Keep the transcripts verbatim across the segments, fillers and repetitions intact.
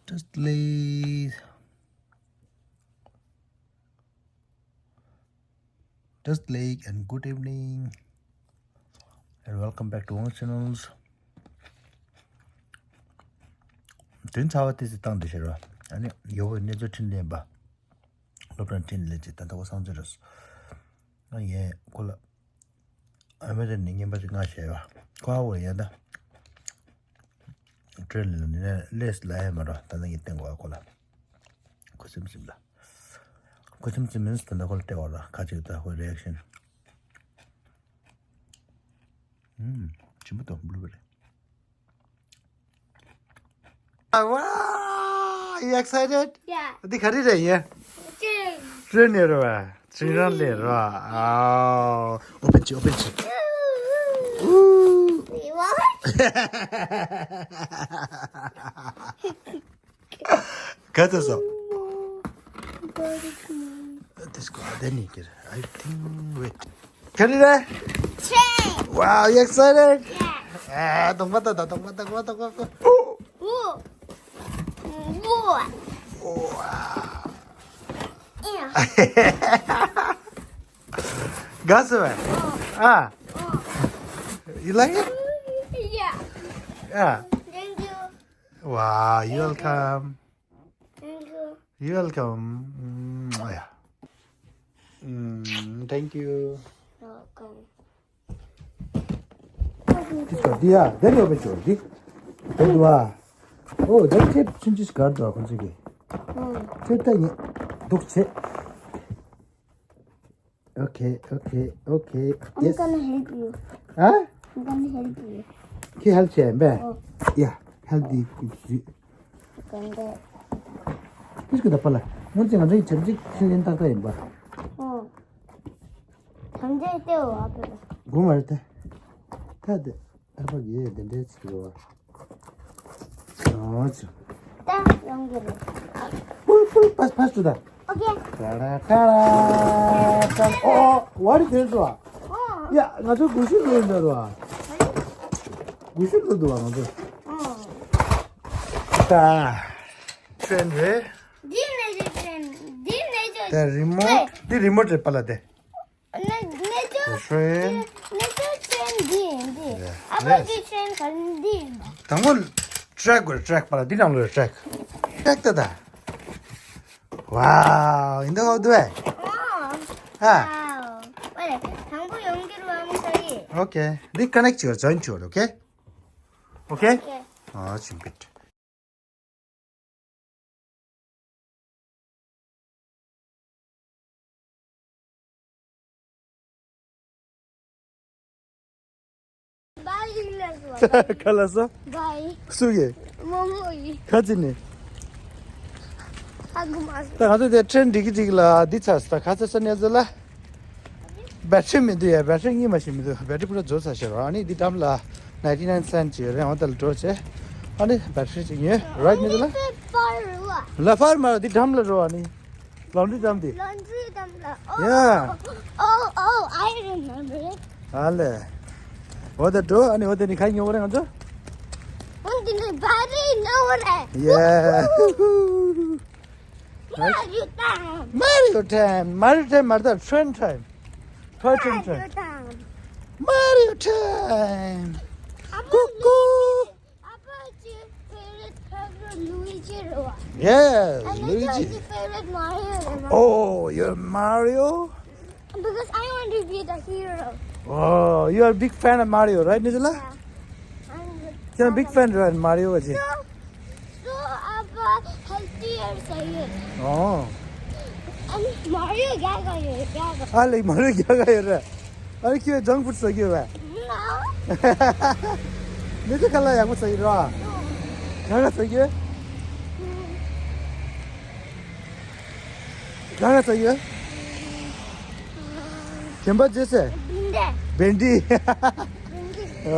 Just leave. Just leave and good evening. And welcome back to our channels. དེ་ཚ་བ་དེ་ཚེ་བཏང་དེ་ཤེར་བ། ཨ་ནི་ཡོ་བོ་གནས་ཚུལ་འཕྲིན་ལས་པ། སློབ་གྲྭ་འཕྲིན་ལས་ཀྱི་ད་ལྟ་བ་སང་ཚེ་རེད། ཨ་ཡེ་ཁོ་ལ། ཨ་མེ་རི་ནས་རྔན་པ་ཞིག་མངགས་བྱས་ཡོད། ཁོ་ཨ་བོ་ཡ་ད། ཊེན་ལ་ནི་ལས་ལ་ཡ་མ་རོ། ད་ནི་ངས་བསྟན་གོ་ཨ་ཁོ་ལ། ཁོ་སིམ་སིམ་ལ། ཁོ་སིམ་སིམ་མིན་སི་ད་ནི་ཁོ་ལ་སྟེར་བ་ར་ཁ་ཅིག་ད་ཁོའི་རི་ཨེག་ཤན། ཨུམ། ཆེན་པོ་དང་བླུ་བ་རེད། Wow, you excited? Yeah. འདི་ག་རེ་རེད་ཡིན། Train. ཊེན་ནས་རེད་བ། ཊེན་རང་ལས་རེད་བ། ཨའོ། ཨོ་པན་བྱེད། ཨོ་པན་བྱེད། Ooh. What? ག་ཚོད་སོང་། This go, then you get it. I think, wait. ག་རེ་རེད། Train. Wow, you excited? Yeah. ཨ། གདོང་པ་ལྟ་ད། གདོང་པ་ལྟ། གདོང་པ་ལྟ། གདོང་པ་ལྟ། Ooh. Ooh. Ooh. Yeah. དགའ་སོང་བས། ཨ། You like it? Yeah. Yeah. Thank you. Wow, you welcome. Thank you. You welcome. Mm, yeah. Mm, thank you. Welcome. འདི་ཚོ་འདི་ཡ་དེ་ལོ་བེ་ཆོ་འདི། དེ་འདུག་ཨ། ཨོ་དེ་ཁྱེད་ཕྱིན་ཅི་གར་འགྲོ་ཁོ་ཚོ་གི། ཁྱེད་ལྟ་ཉེ་འདུག་ཆེ། Okay, okay, okay. I'm gonna help you. Huh? I'm gonna help you. ཁྱེད་ཧེལ་བྱས་པས། ཨོ། Yeah, help the good. གང་འདྲ། ཁྱེད་ཀྱི་ད་པ་ལ་སྔོན་ཚེ་ང་ཚོའི་བྱམས་ཅིག་ཁྱེད་ལེན་ཏག་ཏག་ཡིན་པ། ཨོ། དམ་བཅའ་སྟེར་བ་ཨ་ཕ་ལ། དགོས་མ་རེད་ད། ད་དེ་ཨ་ཕ་གིས་དེ་འདྲའི་ཚིག་རེད་བ། ཨོ་ཙི། ད་ཡོང་གི་རེད། ཕུལ་ཕུལ་ཕ་ཕ་སུ་ད། Okay. ཁ་ར་ཁ་ར་ཁ་ར། ཨོ། What is this one? ཨོ། ཡ་ང་ཚོ་གུ་ཤུ་ལོས་འདྲ་རོ། གུ་ཤུ་ལོས་འདུག་བ་ང་ཚོ། ཨོ། ད། ཊེན་རེད། འདི་ནས་ཀྱི་ཊེན། འདི་ནས་ཀྱི། ད་རི་མོ་ཊི། འདི་རི་མོ་ཊི་རེད་པ་ལ་དེ། ནས་ནས་ཀྱི་ཊེན། ནས་ཀྱི་ཊེན་འདི་འདི། ཡ། ཨ་ཕ་གི་ཊེན་ག་འདི་ཡིན་པ། དང་པོ་ཊེག་དགོས། ཊེག་པ་ལ་འདི་ནང་ལོས་ཊེག་ཊེག་ད་ད། Wow, in the whole way. ཨོ། ཨ། ཝའོ། ཨོ་ལེ། དང་པོ་ཡོང་གི་རུ་ཨམ་ས་ཡི། Okay. འདི་ཀ་ནེག་བྱེད་ཇོ་ཡིན་བྱེད། Okay? Okay? Okay. ཨ་ཅིམ་པིཊ། ག་ལ་སོ། སུ་ཡིན། ཁ་ཅི་ནི། ད་ང་ཚོ་དེ་ཊེན་འགྲིག་གི་འགྲིག་ལ་འདི་ཚར་སོང་། ད་ག་ཚར་སོང་ནས་ཚོ་ལ། བེ་ཊི་རི་མི་འདུག་ཡ། བེ་ཊི་རི་གཉིས་མ་ཞིག་མི་འདུག་བེ་ཊི་རི་པུ་ར་རྫོགས་ཚར་ཤག་ར། ཨ་ནི་འདི་འགྲམ་ལ་ནའིན་ཊི་ནའིན་སེན་ཊི་ཅིག་ཡོད་རེད། འོ་ད་ལ་འགྲོ་བྱས། ཨ་ནི་བེ་ཊི་རི་ཅིག་ཉོས་རའིཊ་མི་འདུག་ལ། ལ་ཕར་མ་ར་འདི་འགྲམ་ལ་འགྲོ། ཨ་ནི་ལོན་ཌི་རི་འགྲམ་འདི། ལོན་ཌི་རི་འགྲམ་ལ། ཨོ། Yeah. Oh, oh, I remember it. ཨ་ལེ། འོ་ད་འགྲོ། ཨ་ནི་འོ་ད་ནི་ག་ཉོ་བ་རེད་ང་ཚོ། འོ་འདི་ནི་བེ་ཊི་རི་ཉོ་བ་རེད། Yeah. Mario time. Mario time. Mario time མ་རེད་ད། ཊེན་ཊེམ། ཊོའི་ཊེན་ཊེམ། Mario time. Mario time. Cuckoo. ཨ་ཕ་གི་ཕེ་ཝ་རེཊ་ཁེ་རེག་ཊར་ལུ་ཝི་ཇི་རེད་བ། Yes, Luigi. ཨ་ནི་ཁྱོད་ཀྱི་ཕེ་ཝ་རེཊ་མ་རི་ཡོ་རེད་མ། Oh, you're Mario? Because I want to be the hero. Oh, you are a big fan of Mario, right, Nizula? Yeah. I'm a You're a big fan, right, Mario? So, so ཨ་ཕ་ཧེལ་ཐི་ཡར་ཟེར་ཡོད། Oh. ཨ་ནི་མ་རི་ཡོ་རྒྱག་ག་ཡོད་རྒྱག་ག་ཨ་ལེ་མ་རི་ཡོ་རྒྱག་ག་ཡོད་རེད། ཨ་ནི་ཁྱོད་ཇང་ཕུཌ་ཟ་གི་ཡོད་པས། No. ནི་དེ་ཁ་ལག་ཡག་པོ་ཟ་གི་རེད་བ། ག་ག་ཟ་གི་ཡོད། ག་ག་ཟ་གི་ཡོད། གན་པ་བརྗེད་ཟེར། བྷིན་ཌི། བྷིན་ཌི། བྷིན་ཌི། ཨ།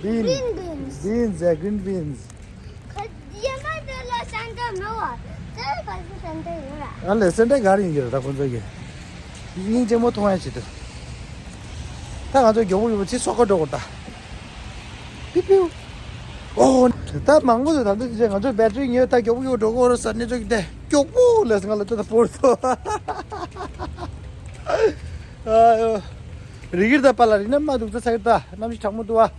Bean. Green beans. Beans, yeah, green beans. ཁ་ཡ་མ་དེ་ལ་སན་ཊ་མེད་བ། དེ་ལ་ཕ་གི་སན་ཊ་ཡོད་ར། ཨ་ལེ་སན་ཊ་ག་རེ་ཡིན་གྱི་རེད་ད་ཁོང་ཚོ་གི། སྙིང་རྗེ་མོ་མཐོང་ཡ་ཆེད་དུ། ད་ང་ཚོ་མགྱོགས་པོ་མགྱོགས་པོ་ཚེ་སོ་ཁ་འགྲོ་དགོས་ད། Pew, pew. ཨོ། ད་མང་པོ་ཟེར། ད་ལྟ་དེ་ང་ཚོ་བེ་ཊི་རི་ཉོས། ད་མགྱོགས་པོ་མགྱོགས་པོ་འགྲོ་དགོས་རེད་ཟེར་ནས་ཚོད་ཀྱི། དེ་མགྱོགས་པོ་ལས་ང་ལ་ད་ད་བོར་སོང་། ཨ་ཡོ། རི་གིར་ད་པ་ལ་རི་ན་མ་འདུག་ད་ས་གིར་ད་གནམ་གཤིས་གྲང་མོ་འདུག་ཨ།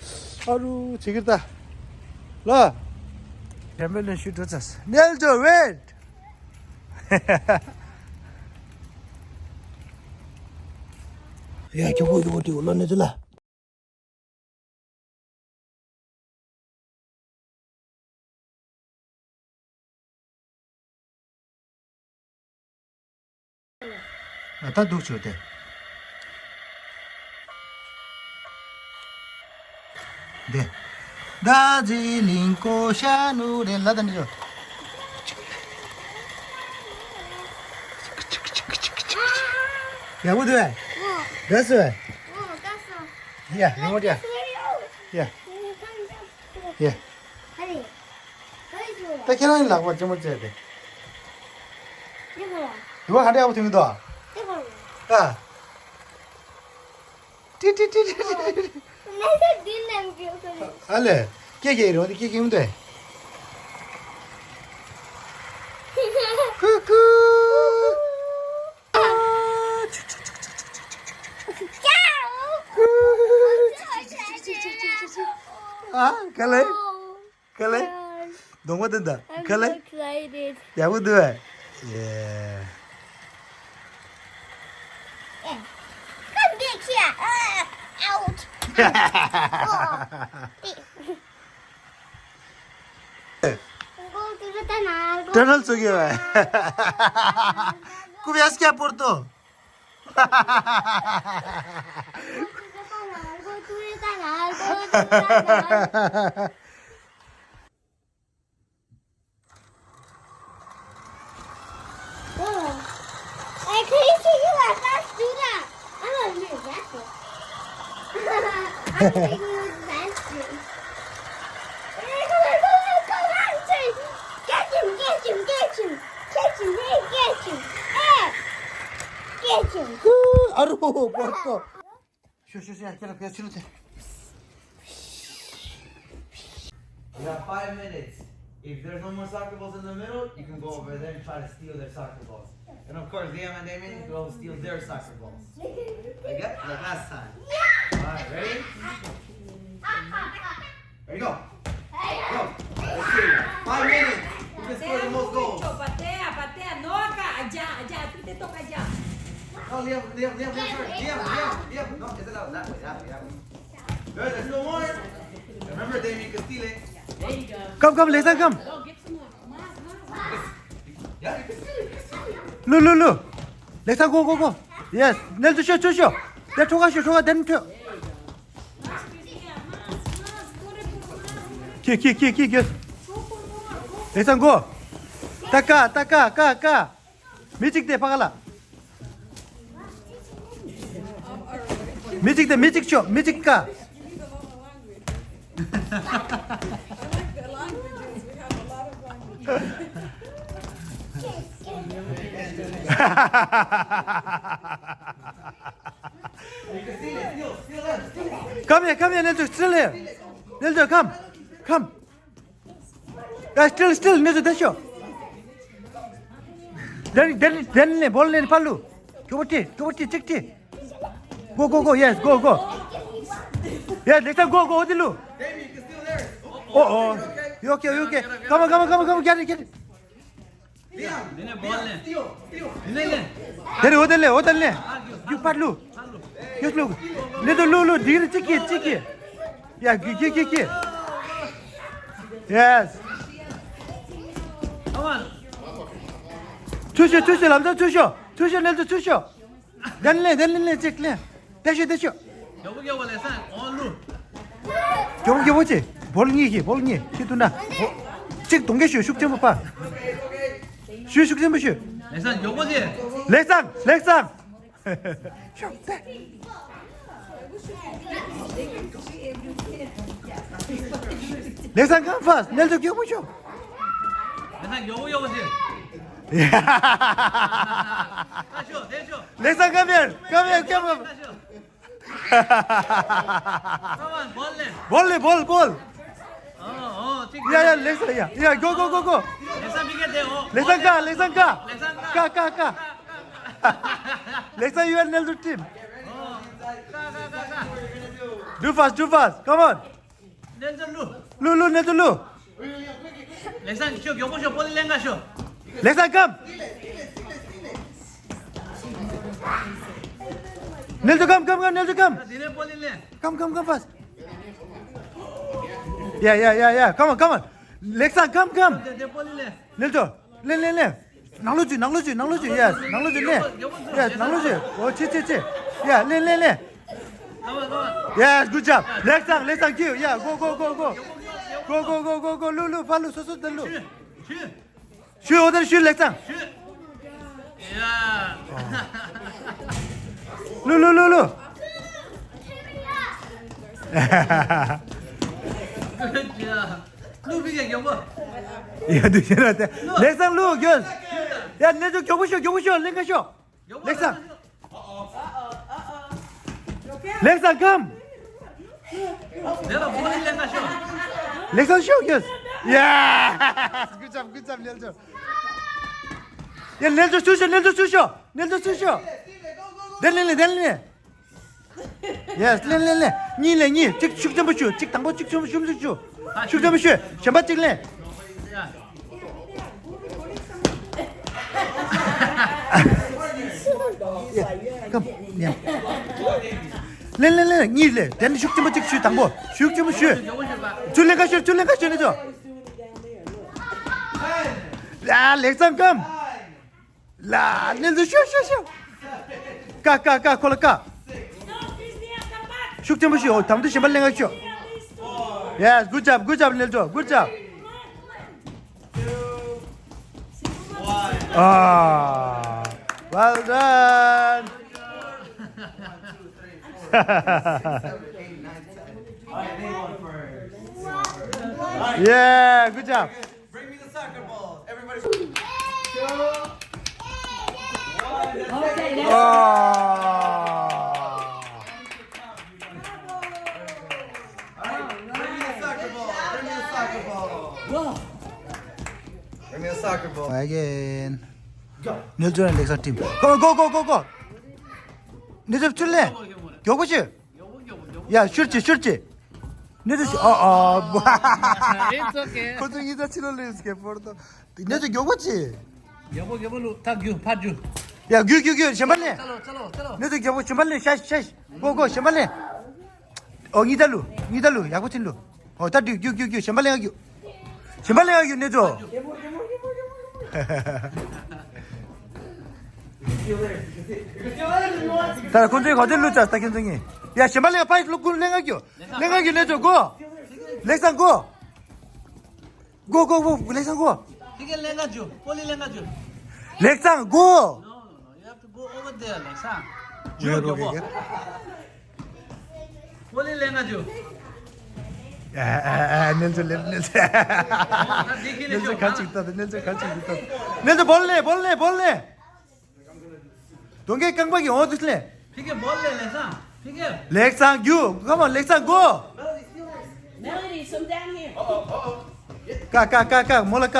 ཨ་རུ་ཚི་གིར་ད་ལ། དྲན་པའི་ལན་ཞུ་འགྲོ་ཚར། ནེལ་ཇོ་ཝེད། ཡ་མགྱོགས་པོ་མགྱོགས་པོ་འགྲོ་ལོ་ནེ་ཚོ་ལ། ད་འདུག་བྱོས་ཏེ། འདི། ད་ཟི་ལིང་ཀོ་ཤ་ནུ་རེ་ལ་ད་འདི་བྱོས། ཡག་པོ་འདུག་ཨེ། ད་སུ་ཨེ། Yeah, you want, yeah. Yeah. Yeah. ད་ཁྱེད་རང་ལག་པ་ལྕི་མོ་བྱས་ཏེ། ཡུ་བ་ཧ་འདྲ་ཡག་པོ་ཐོན་གྱི་འདུག་ཨ། ཨ། ཏི་ཏི་ཏི་ཏི་ཏི། ཨ་ལེ། སྐད་རྒྱག་རོགས། ཏི་སྐད་རྒྱག་མི་འདུག་ཨེ། ཀུ་ཀུ། ཨ། ག་ལེ། ག་ལེ། གདོང་པ་དེ་འདྲ། ག་ལེ། ཡག་པོ་འདུག་ཨེ། ཡེ། Come back here. Uh, out. Go to the tunnel. Go to the tunnel. Go to the tunnel. Go to the tunnel. Go to the tunnel. Oh. Hey, can you see you are fast do that? I'm gonna do that. I'm gonna do that. Come on, come on, come on, come on. Catch him, catch him, catch him. Catch him, hey, catch him. Hey, catch him. ཨ་རོ་པོ་ཏོ། Sure, sure, sure. Get up, get up, get up. You have five minutes. If there's no more soccer balls in the middle, you can go over there and try to steal their soccer balls. And of course, Liam and Damien, you can go steal their soccer balls. Like that? Like last time. All right, ready? Ready, go. Go. Let's see. Five minutes. Who can score the most goals? Patea, patea, no acá, allá, allá, a ti te toca allá. No, Liam, Liam, Liam, Liam, sorry. Liam, Liam, Liam. No, ese lado, that way, that way, that way. Good, let's go more. Remember, Damien, que estile. Come, come, Lexan, come. Lu, lu, lu. Lexan, go, go, go. Yes. ནེལ་ཇོ་ཤོག་ཤོག་ཤོག་དེ་ཁྲོ་ག་ཤོག་ཁྲོ་ག་དེ་ནས་ཐོན། ཁྱེད་ཁྱེད་ཁྱེད་ཁྱེད་ཁྱེད། ལེགས་བཟང་གོ། ཏ་ཀ་ཏ་ཀ་ཀ་ཀ། མི་གཅིག་དེ་ཕ་ག་ལ། མི་གཅིག་དེ་མི་གཅིག་ཆོག་མི་གཅིག་ཀ། Come here, come here, Nelson, still here. Nelson, come. Come. Yeah, still, still, Nelson, that's you. Then, then, then, ball in, Palu. Go, go, go, yes, go, go. Yes, let's go, go, Odilu. Oh, oh. You okay, you okay. Come on, come on, come on, come on, get it, get it. Dene bol ne. Dene le. Dene o dene, o dene. You pat lu. Yes lu. Ne do lu lu, diri tiki tiki. Ya, gi gi gi gi. Yes. Come on. Tushi tushi lamda tushi. Tushi ne do tushi. Then le, then le, check le. That's it, that's it. Yo, yo, le san, on lu. Yo, yo, che. Bol ni ki, bol ni. Ki tu na. Check dong ge shu shuk chen pa. Shu shuk chen pa shu. Le san, yo, che. Le san, le san. Shuk te. Le san, come fast. Nel to kyo mo shu. Le san, yo, yo, che. Asho, desho. Lexan, come here. Come here, come here. Come on, bol le. Bol le, bol, bol. Oh, oh. Yeah, yeah, ལེགས་སང་yeah, yeah, go, go, go, go. ལེགས་སང་ཀ, ལེགས་སང་ཀ. ཀ, ཀ, ཀ. ལེགས་སང you are another team. Do fast, do fast. Come on. ལེགས་སང་ལུ། ལུ་ལུ་ནེ་ཏོ་ལུ། ལེགས་སང་ཤོ་མགྱོགས་པོ་ཤོ་པོ་ལི་ལེན་ག་ཤོ། ལེགས་སང་ཀམ། ནེ་ཏོ་ཀམ་ཀམ་ཀམ་ནེ་ཏོ་ཀམ། དེ་ནས་པོ་ལི་ལེན། ཀམ་ཀམ་ཀམ་ཕ་སི། Yeah, yeah, yeah, yeah. Come on, come on. ལེགས་སང་ཀམ་ཀམ། དེ་དེ་པོ་ལི་ལེན། ནེ་ཏོ། ལེན་ལེན་ལེན། ནང་ལོགས་ཅིག་ནང་ལོགས་ཅིག་ནང་ལོགས་ཅིག yes ནང་ལོགས་ཅིག་ལེན། Yes ནང་ལོགས་ཅིག་འོ་ཆེ་ཆེ་ཆེ། Yeah ལེན་ལེན་ལེན། Yes, good job. ལེགས་སང་ལེགས་སང་ཁྱེར། Yeah, go, go, go, go. Go, go, go, go, go. ལུ་ལུ་ཕ་ལུ་སོ་སོ་དེ་ལུ། ཤུ། ཤུ་འོ་དེར་ཤུ་ལེགས་སང་། ཤུ། Yeah. ལུ་ལུ་ལུ་ལུ། Good job. ལུ་བི་ག་མགྱོགས་པོ། ཡ་དུ་ཤེས་ར་དེ། ལེགས་སང་ལུ་གྱོན། ཡ་ནེ་ཏོ་མགྱོགས་པོ་ཤོག་མགྱོགས་པོ་ཤོག་ལེན་ག་ཤོག་ལེགས་སང་། ལེགས་སང་ཀམ། དེ་ལ་བོ་ལི་ལེན་ག་ཤོག་ལེགས་སང་ཤོག་གྱོན། Yes. Good job, good job, ནེ་ཏོ། ཡ་ནེ་ཏོ་ཚུར་ཤོག་ནེ་ཏོ་ཚུར་ཤོག་ནེ་ཏོ་ཚུར་ཤོག་དེ་ལེན་ལེན་དེ་ལེན་ལེན། Yes, ལེན་ལེན་ལེན། གཉིས་ལེན་གཉིས། གཅིག་ཤུགས་ཆེན་པོ་ཞུ། གཅིག་དང་པོ་གཅིག་ཆུང་ཆུང་ཞིག་ཞུ། ཤུགས་ཆེན་པོ་ཞུ། གཞན་པ་གཅིག་ལེན། ཡ། ཀམ། ཡ། ལེན་ལེན་ལེན། གཉིས་ལེན། དེ་ནི་ཤུགས་ཆེན་པོ་གཅིག་ཞུ། དང་པོ་ཤུགས་ཆེན་པོ་ཞུ། ཚུར་ལེན་ག་ཤོག་ཚུར་ལེན་ག་ཤོག་ནེ་ཏོ། ཡ་ལེགས་སང་ཀམ། ལ་ནེ་ཏོ་ཤོ་ཤོ་ཤོ། ཀ་ཀ་ཀ་ཁོ་ལ་ཀ། ཤུགས་ཆེན་པོ་ཞུ། འོ་དམ་དུ་གཞན་པ་ལེན་ག་ཤོག Yes, good job, good job, ནེ་ཏོ, good job. Ah, well done. Yeah, good job. Bring me the soccer balls. Everybody. Two. One. That's it. Oh. All right. Bring me the soccer ball. Bring me the soccer ball. Bring me the soccer ball. Again. Go. ནེ་ཏོ་ལེགས་སང་ཊིམ། Go, go, go, go, go. ནེ་ཏོ་ཚུར་ལེན། མགྱོགས་པོ་བྱོས། ཡ་ཤུར་གྱིས་ཤུར་གྱིས། ནེ་ཏོ་ཤུ་ཨ་ཨ། It's okay. ཁོ་ཚོ་གཉིས་ད་ཕྱི་ལོགས་ལ་སྐེ་ཕོར་དང་། ནེ་ཏོ་མགྱོགས་པོ་བྱོས། མགྱོགས་པོ་མགྱོགས་པོ་ལུ་ཐག་རྒྱུ་ཕར་རྒྱུ། ཡ་རྒྱུ་རྒྱུ་རྒྱུ་གཞན་པ་ལེན། ནེ་ཏོ་མགྱོགས་པོ་གཞན་པ་ལེན། ཤ་ཤ། གོ་གོ་གཞན་པ་ལེན། ཨོ་གཉིས་ད་ལུ་གཉིས་ད་ལུ་ཡག་པོ་ཕྱིན་ལུ། ཨོ་ད་རྒྱུ་རྒྱུ་རྒྱུ་རྒྱུ་གཞན་པ་ལེན་ཨ་རྒྱུ། གཞན་པ་ལེན་ཨ་རྒྱུ་ནེ་ཏོ། ད་ཁོང་ཚོའི་ག་ཚོད་ལུས་ཚར་ད་ཁྱེད་ཚོ་གཉིས། ཡ་གཞན་པ་ལེན་ཕ་ཡི་ལུ་ཀུན་ལེན་ཨ་རྒྱུ། ལེན་ཨ་རྒྱུ་ནེ་ཏོ་གོ། ལེགས་སང་གོ། གོ་གོ་གོ་ལེགས་སང་གོ། ཐིག་གེ་ལེན་ག་རྒྱུ། པོ་ལི་ལེན་ག་རྒྱུ། ལེགས་སང་གོ། No, no, no. You have to go over there, ལེགས་སང་། ཡོད་རོགས་གེ། པོ་ལི་ལེན་ག་རྒྱུ། ཨ་ཨ་ཨ་ནེ་ཏོ་ལེན་ནེ་ཏོ། ནེ་ཏོ་ག་ཅིག་ལྟ་ནེ་ཏོ་ག་ཅིག་ལྟ། ནེ་ཏོ་བོལ་ལེན་བོལ་ལེན་བོལ་ལེན། གདོང་གི་རྐང་པ་གི་འོ་དུ་ལེན། ཕི་གེ་བོལ་ལེན་ལེགས་སང་། ཕི་གེ། ལེགས་སང་རྒྱུ། Come on ལེགས་སང་གོ། Melody, some down here. ཀ་ཀ་ཀ་ཀ་མོ་ལ་ཀ།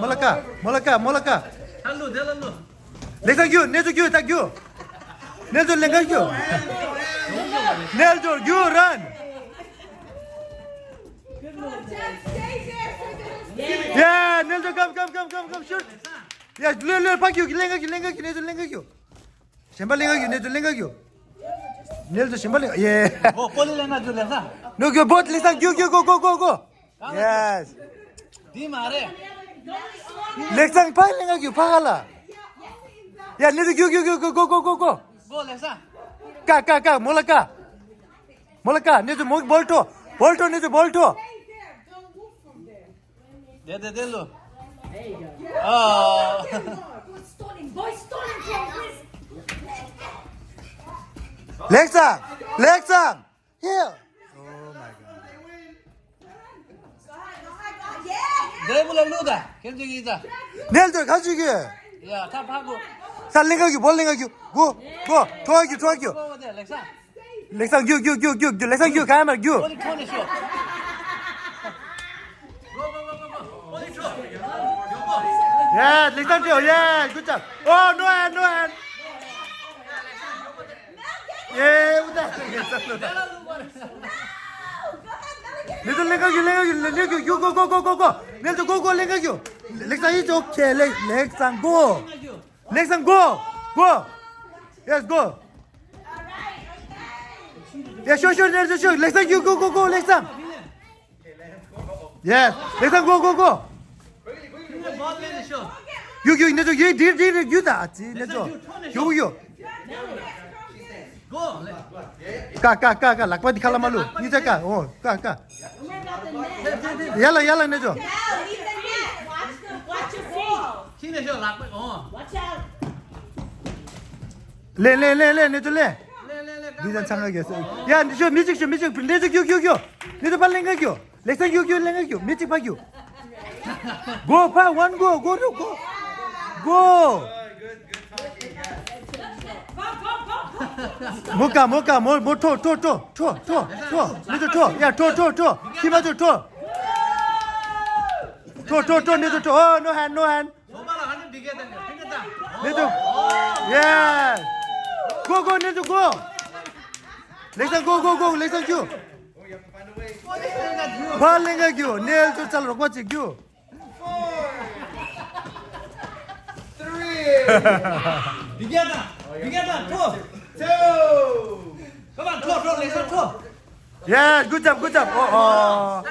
མོ་ལ་ཀ་མོ་ལ་ཀ་མོ་ལ་ཀ། ད་ལུ་དེ་ལ་ལུ། ལེགས་སང་རྒྱུ་ནེ་ཏོ་རྒྱུ་ད་རྒྱུ། ནེ་ཏོ་ལེན་ག་རྒྱུ། ནེ་ཏོ་རྒྱུ་རན། Yeah, ནེ་ཏོ་ཀམ་ཀམ་ཀམ་ཀམ་ཀམ་ཤུར། Yeah, ལོས་ལོས་ཕ་རྒྱུ་ལེན་ག་རྒྱུ་ལེན་ག་རྒྱུ་ནེ་ཏོ་ལེན་ག་རྒྱུ། གཞན་པ་ལེན་ག་རྒྱུ་ནེ་ཏོ་ལེན་ག་རྒྱུ། ནེ་ཏོ་གཞན་པ་ལེན་ཡེ། གོ་པོ་ལི་ལེན་ག་རྒྱུ་ལེགས་སང་། ནོ་རྒྱུ་བོལ་ལེགས་སང་རྒྱུ་རྒྱུ་གོ་གོ་གོ་གོ། Yes. འདི་མ་རེད། ལེགས་སང་ཕ་ལེན་ག་རྒྱུ་ཕ་ག་ལ། ཡ་ནེ་ཏོ་རྒྱུ་རྒྱུ་རྒྱུ་གོ་གོ་གོ་གོ། གོ་ལེགས་སང་། ཀ་ཀ་ཀ་མོ་ལ་ཀ། མོ་ལ་ཀ་ནེ་ཏོ་མོ་བོལ་ཏོ། བོལ་ཏོ་ནེ་ཏོ་བོལ་ཏོ། དེ་དེ་དེ་ལོ། ཨ། Boy stalling, boy stalling from this. ལེགས་སང་། ལེགས་སང་། Here. Oh my God. འདྲེ་མོ་ལ་ལུ་ད། ཁྱེད་ཚོ་གིས་ད། ནེ་ཏོ་ག་ཅིག་གི། ཡ་ད་ཕ་གོ། ས་ལེན་ག་རྒྱུ་བོལ་ལེན་ག་རྒྱུ། གོ་གོ་ཐོ་རྒྱུ་ཐོ་རྒྱུ། གོ་བ་དེ་ལེགས་སང་། ལེགས་སང་རྒྱུ་རྒྱུ་རྒྱུ་རྒྱུ་རྒྱུ་ལེགས་སང་རྒྱུ་ག་མར་རྒྱུ། གོ་ནི་ཁོ་ནི་ཤོ། གོ་ Yeah, ལེགས་བཏང་བྲིའོ། Yeah, good job. Oh, no hand, no hand. Yeah, ཨུ་ད། ནེ་ཚོ་ལེན་ག་རྒྱུག་ལེན་ག་རྒྱུག་ལེན་ག་རྒྱུག་གོ་གོ་གོ་གོ་གོ། ནེ་ཚོ་གོ་གོ་ལེན་ག་རྒྱུག་ལེགས་བཏང་ཡིན་ཙོག་ཁེ་ལེགས་ལེགས་བཏང་གོ། ལེགས་བཏང་གོ་གོ། Yes, go. Yeah, sure, sure, sure, sure. ལེགས་བཏང་རྒྱུག་གོ་གོ་གོ་ལེགས་བཏང་། Yes. ལེགས་བཏང་གོ་གོ་གོ། ཡུག་ཡུག་ནེ་ཚོ་ཡུག་དིར་དིར་ཡུག་ད་ཨ་ཙི་ནེ་ཚོ་ཡུག་ཡུག་ཀ་ཀ་ཀ་ཀ་ལག་པ་འདི་ཁ་ལ་མ་ལུ་གཉིས་ཆ་ཀ་ཨོ་ཀ་ཀ་ཡ་ལ་ཡ་ལ་ནེ་ཚོ། ལེ་ལེ་ལེ་ལེ་ནེ་ཚོ་ལེ། འདི་ད་ཚང་ག་གེ་སོ་ཡ་འདི་ཤོ་མི་གཅིག་ཤོ་མི་གཅིག་ནེ་ཚོ་རྒྱུག་རྒྱུག་རྒྱུག་ནེ་ཚོ་ཕར་ལེན་ག་རྒྱུག་ལེགས་བཏང་རྒྱུག་རྒྱུག་ལེན་ག་རྒྱུག་མི་གཅིག་ཕར་རྒྱུག Go, Pa, one, go, go, go, go. Go. མོ་ཀ་མོ་ཀ་མོ་མོ་ཁྲོ་ཁྲོ་ཁྲོ་ཁྲོ་ཁྲོ་ཁྲོ། ནེ་ཚོ་ཁྲོ། ཡ་ཁྲོ་ཁྲོ་ཁྲོ། ཁྱི་མ་ཚོ་ཁྲོ། ཁྲོ་ཁྲོ་ཁྲོ་ནེ་ཚོ་ཁྲོ། Oh, no hand, no hand. ནེ་ཚོ། Yeah. Go, go, ནེ་ཚོ་go. ལེགས་བཏང་གོ་གོ་གོ་ལེགས་བཏང་རྒྱུག་ཕར་ལེན་ག་རྒྱུག་ནེ་ཚོ་ཚལ་རོགས་པ་ཅིག་རྒྱུག Three. Together. Together. Two. Two. Come on, two, two, let's go, two. Yes, good job, good job. Oh, oh.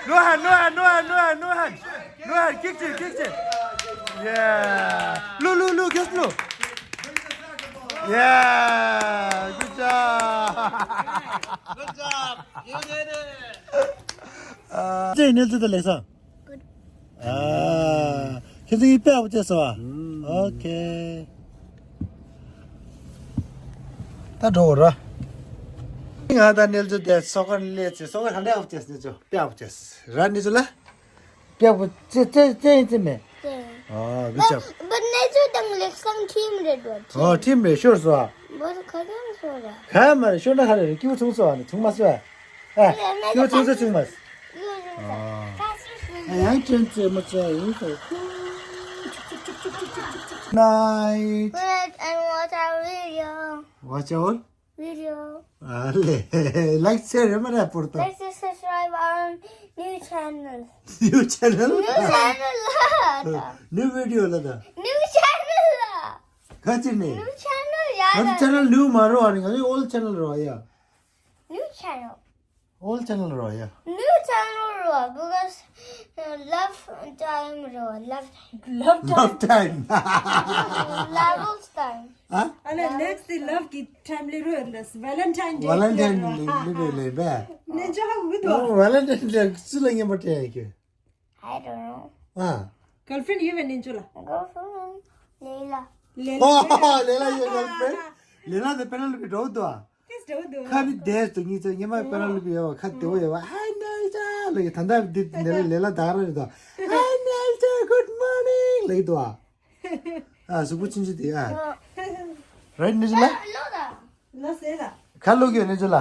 No hand, no hand, no hand, no hand, no hand. No hand, kick it, kick it. Yeah. Lu, lu, lu, kick lu. Yeah, good job. Good job. You did it. ཨ། ཅེ་ནེ་ཚོ་ད་ལེགས་སོ། ཨ། ཁྱེད་ཚོ་ཡི་དཔེ་ཨ་བོ་བྱས་སོ་ཨ། ཨོ་ཁེ། ད་འགྲོ་ར། ང་ད་ནེ་ཚོ་དེ་སོ་ཁར་སླེབས་ཚེ་སོ་ཁར་ཧ་ལས་ཨ་བོ་བྱས་ནེ་ཚོ་དཔེ་ཨ་བོ་བྱས་ར་ནེ་ཚོ་ལ། དཔེ་ཨ་བོ་ཅེ་ཅེ་ཅེ་ཡིན་ཙི་མེད། ཨ་good job. But ནེ་ཚོ་དང་ལེགས་བཏང་ཁྲིམས་རེད་བ། ཨོ་ཁྲིམས་རེད་ཤོར་སོ་ཨ། But ཁ་ཚང་སོ་ར། ཁ་མ་རེད་ཤོར་ན་ཧ་རེ་རེད་སྐྱིད་པོ་ཚུང་སོ་ཨ་ནི་ཚུང་མ་སོ་ཨ། ཨ། ཡོ་ཚོང་ཚོ་ཚུང་མ། ཨ། ཡང་ཅན་ཙེ་མོ་ཙེ་ཡིན་ཙེ། Night. Wait and watch our video. Watch our video. ཨ་ལེ། Like share མ་ར་པོར་ཏོ། Like and subscribe our new channel. New channel? New channel ལ། New video ལ་ད། New channel ལ། ག་ཅི་ནས། New channel ཡ་ང་ཚོ་channel new མ་རོ་ཨ་ནི་ང་ཚོ་old channel རོ་ཡ། New channel. Old channel རོ་ཡ། New channel རོ་because uh, love time རོ love time. Love time. Love time. Love time. ཨ། ཨ་ལེ་next day love གི་time ལེ་རོ་ལ་Valentine Day. Valentine ལེ་ལེ་བེ་ལེ་བེ། ནེ་ཅོ་ཧ་གོ་གི་འདུག Valentine Day སུ་ལ་ངན་པ་སྤྲད་ཡ་ཁྱོད། I don't know. ཨ། Girlfriend ཡོད་པའི་ནེ་ཅོ་ལ། Girlfriend ལེ་ལ། ལེ་ལ། ཨོ་ལེ་ལ་ཡོད་girlfriend། ལེ་ལ་དེ་པེ་ན་ལུ་པི་འགྲོ་འདུག་ཨ། ཁ་ནི་བསྡད་སོ་གཉིས་ཚེ་ཉི་མ་པེ་ན་ལུ་པི་ཡོད་བ་ཁ་བདེ་བོ་ཡོད་བ། Hi ནེ་ཅོ་ལ་ཡོད་ད་ལྟ་འདི་ལེ་ལ་ལེ་ལ་ད་ར་རེད་དོ། Hi ནེ་ཅོ་good morning ལ་ཡོད་དོ་ཨ། ཨ་གཟུགས་པོ་ཆུང་ཆུང་དེ་ཨ། Right ནེ་ཅོ་ལ། ལོ་ཟེར་ལ། ཁ་ལོག་ཡོད་ནེ་ཅོ་ལ།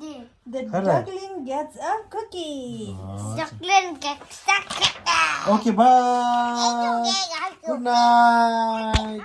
འདི། The ཁ་ར། Duckling gets a cookie. Duckling gets a cookie. Okay, bye. Good night.